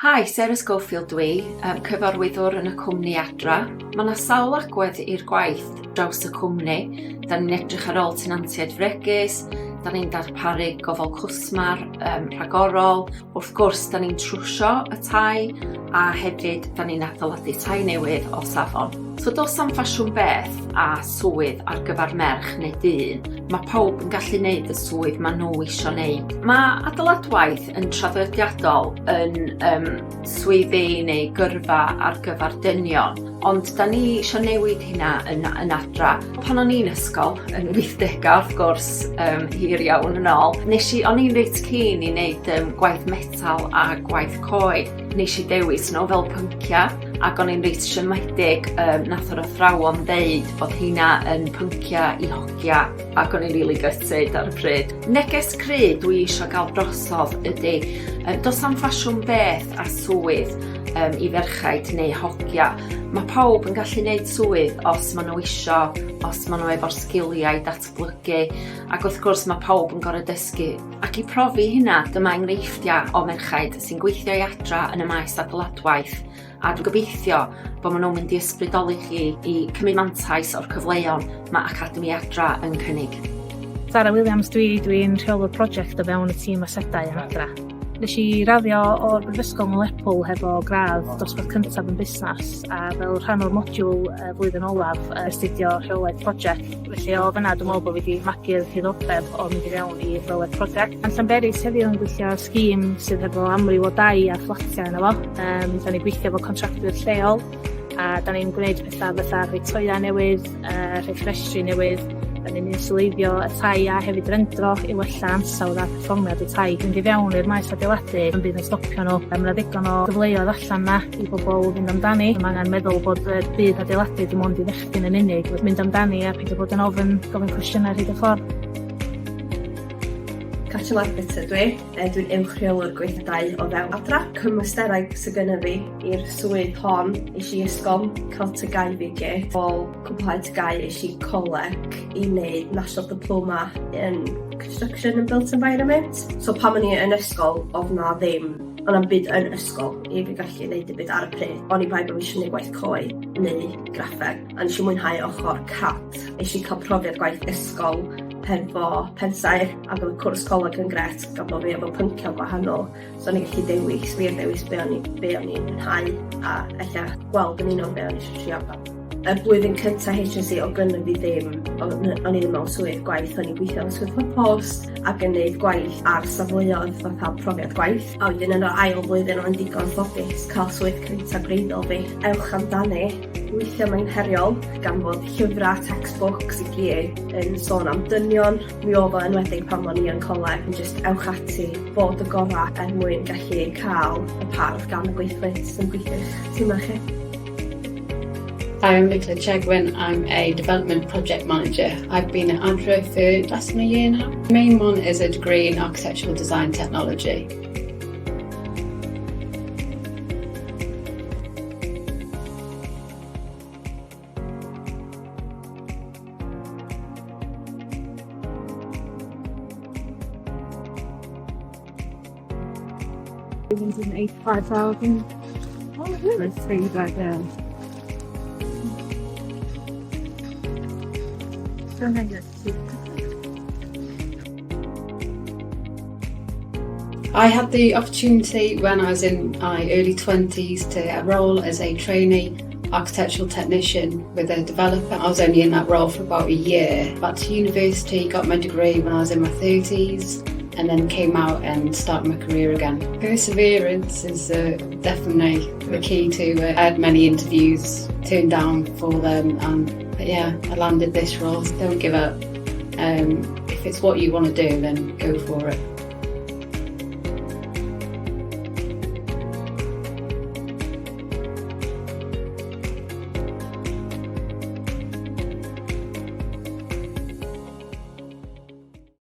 Hi, Sarah Schofield dwi, cyfarwyddwr yn y cwmni Adra. Mae yna sawl agwedd i'r gwaith draws y cwmni. Da ni'n edrych ar ôl tenantiaid fregus, da ni'n darparu gofal cwsmer rhagorol, wrth gwrs da ni'n trwsio y tai a hefyd da ni'n adeiladu tai newydd o safon. So does am ffasiwn beth a swydd ar gyfer merch neu dyn. Mae pawb yn gallu neud y swydd maen nhw eisiau neud. Mae adeiladwaith yn traddodiadol yn yym swyddi neu gyrfa ar gyfer dynion, ond 'dan ni isio newid hynna yn yn Adra. Pan o'n i'n ysgol yn yr wythdega wrth gwrs yym hir iawn yn ôl, nes i o'n i'n reit keen i neud yym gwaith metal a gwaith coed. Nes i dewis nhw fel pyncia ac o'n i'n reit siomedig yym nath yr athrawon ddeud bod heina yn pyncia i hogia ac o'n i'n rili gutted ar y pryd. Neges cry dwi isio gael drosodd ydy yy does 'am ffasiwn beth a swydd yym i ferchaid neu hogia. Ma' pawb yn gallu neud swydd os ma' nhw isio, os ma' nhw efo'r sgiliau datblygu ac wrth gwrs ma' pawb yn gor'o' dysgu. Ac i profi hynna dyma enghreifftiau o merchaid sy'n gweithio i Adra yn y maes adeiladwaith a dwi'n gobeithio bod maen nhw'n mynd i ysbrydoli chi i cymryd mantais o'r cyfleon mae Academi Adra yn cynnig. Sara Williams dwi, dwi'n rheolwr prosiect o fewn y tîm asedau yn Adra. Nes i raddio o'r Brifysgol yn Lerpwl hefo gradd dosbarth cyntaf yn busnes a fel rhan o'r modiwl y flwyddyn olaf astudio rheolaeth prosiect. Felly o fyna dwi'n meddwl bod fi wedi magu'r diddordeb o mynd i fewn i rheolaeth prosiect. Yn Llanberis heddiw yn gweithio ar sgîm sydd hefo amryw o dai a fflatiau yno fo. Da ni'n gweithio efo contractwyr lleol a da ni'n gwneud pethau fatha rhoi toiau newydd, rhoi ffenestri newydd, da ni'n insuleiddio y tai a hefyd rendro i wella ansawdd a perfformiad y tai. Mynd i fewn i'r maes adeiladu, yn bydd yn stopio nhw. Mae yna ddigon o gyfleoedd allan na i bobl fynd amdani. Mae angen meddwl bod y byd adeiladu dim ond i fechgyn yn unig. Mynd amdani a peidio bod yn ofn gofyn cwestiynau ar hyd y ffordd. Katia Larbit ydw i. Dwi'n uwch rheolwr gweithdai o fewn Adra. Cymwysterau sydd gennym fi i'r swydd hon. Es i ysgol, cael TGAU fi gyd. Ôl cwblhau TGAU es i coleg i wneud National Diploma in Construction and Built Environment. So pan o'n i yn ysgol, oedd na ddim, oedd na'm byd yn ysgol i fi gallu wneud dim byd ar y pryd. Oni bai bod fi eisiau gwneud gwaith coed neu graffeg. A nes i mwynhau ochr CAD. Nes i cael profiad gwaith ysgol hefo pensaer ac oedd y cwrs coleg yn grêt gan bod fi efo pynciau gwahanol so o'n i'n gallu dewis, wir dewis be o'n i, be o'n i'n mwynhau a ella gweld yn union be o'n i eisiau trio amdan. Y blwyddyn cynta HNC o gynna fi ddim, o'n i ddim mewn swydd gwaith, o'n i'n gweithio yn swyddfa post ac yn neud gwaith ar safleoedd fatha profiad gwaith. A wedyn yn yr ail flwyddyn o'n digon ffodus cael swydd cynta gwreiddiol fi. Ewch amdani. Weithiau mae'n heriol gan fod llyfrau, textbooks i gyd yn sôn am dynion. Mi oedd o enwedig pan o'n i yn coleg, yn jyst ewch ati, bod y gorau er mwyn gallu cael y parch gan y gweithlu sy'n gweithio i'ch tîm chi. Hi, I'm Nicola Chegwin. I'm a development project manager. I've been at ADRA for less than a year now. The main one is a degree in architectural design technology. £285,000. Oh, really? Three right there. Don't think it's too I had the opportunity when I was in my early 20s to enroll as a trainee architectural technician with a developer. I was only in that role for about a year. Back to university, got my degree when I was in my 30s, and then came out and started my career again. Perseverance is definitely the key to it. I had many interviews turned down for them, and yeah, I landed this role. Don't give up. If it's what you want to do, then go for it.